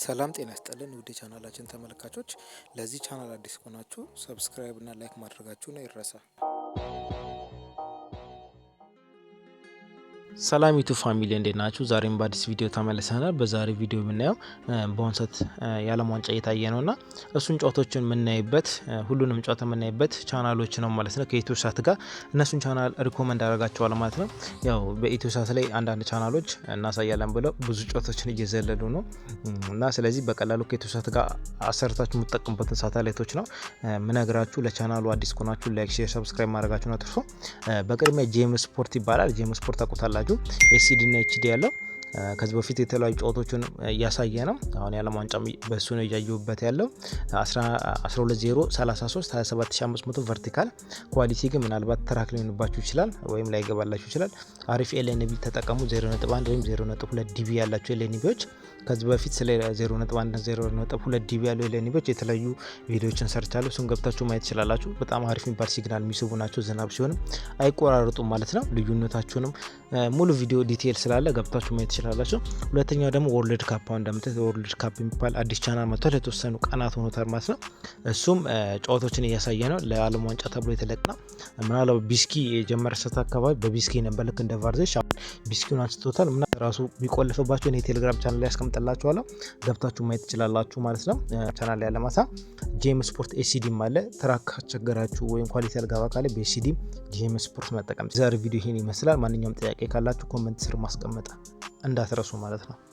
ሰላም ጤና ይስጥልን ውድ የቻናላችን ተመልካቾች፣ ለዚህ ቻናል አዲስ ከሆናችሁ subscribe እና like ማድረጋችሁን አይረሳ። ሰላም YouTube family፣ እንዴት ናችሁ? ዛሬም በአዲስ ቪዲዮ ተመልሰናል። በዛሬ ቪዲዮ የምናየው በአሁን ሰዓት የዓለም ዋንጫ እየታየ ነውና እሱን ጨዋታዎችን የምናይበት፣ ሁሉንም ጨዋታ የምናይበት ቻናሎች ነው ማለት ነው። ከኢትዮ ሳት ጋር እነሱን ቻናል recommend አደርጋቸዋለሁ ማለት ነው። ያው በኢትዮ ሳት ላይ አንዳንድ ቻናሎች እናሳያለን ብለው ብዙ ጨዋታዎችን እየዘለሉ ነው እና ስለዚህ በቀላሉ ከኢትዮ ሳት ጋር አሰርታችሁ የምትጠቀሙበትን ሳተላይቶች ነው ምነግራችሁ። ለቻናሉ አዲስ ከሆናችሁ like፣ share፣ subscribe ማድረጋችሁን አትርሱ። በቅድሚያ ጄም ስፖርት ይባላል። ጄም ስፖርት ታውቁታላችሁ። SD እና HD ያለው ከዚህ በፊት የተለያዩ ጨዋታዎችን እያሳየ ነው። አሁን የዓለም ዋንጫ በእሱ ነው እያየሁበት ያለው። 12033 27500 vertical quality ግን ምናልባት track ሊሆንባችሁ ይችላል ወይም ላይገባላችሁ ይችላል። አሪፍ LNB ተጠቀሙ። 0.1 ወይም 0.2 dB ያላቸው LNB ዎች፣ ከዚህ በፊት ስለ 0.1፣ 0.2 dB ያሉ LNB ዎች የተለያዩ ቪዲዮዎችን ሰርቻለሁ። እሱን ገብታችሁ ማየት ትችላላችሁ። በጣም አሪፍ የሚባል signal የሚስቡ ናቸው። ዝናብ ሲሆንም አይቆራረጡም ማለት ነው። ልዩነታችሁንም ሙሉ ቪዲዮ detail ስላለ ገብታችሁ ማየት ትችላላችሁ። ሁለተኛው ደግሞ World Cup፣ አሁን እንደምታዩት World Cup የሚባል አዲስ ቻናል መጥቷል። የተወሰኑ ቀናት ሆኖታል ማለት ነው። እሱም ጨዋታዎችን እያሳየ ነው። ለዓለም ዋንጫ ተብሎ የተለቀ ነው። ምናልባት ቢስኪ የጀመረ ሰት አካባቢ በቢስኪ ነበር፣ ልክ እንደ ቫርዜሽ ቢስኪውን አንስቶታል። ምና ራሱ ቢቆልፍባቸው እኔ ቴሌግራም ቻናል ላይ ያስቀምጥላችኋለሁ፣ ገብታችሁ ማየት ትችላላችሁ ማለት ነው። ቻናል ላይ ያለ ማሳ ጄም ስፖርት SD ም አለ። Track አስቸገራችሁ ወይም quality አልገባ ካለ በ SD ጄም ስፖርት መጠቀም። ዛሬ ቪዲዮ ይሄን ይመስላል። ማንኛውም ጥያቄ ካላችሁ comment ስር ማስቀመጥ እንዳትረሱ ማለት ነው።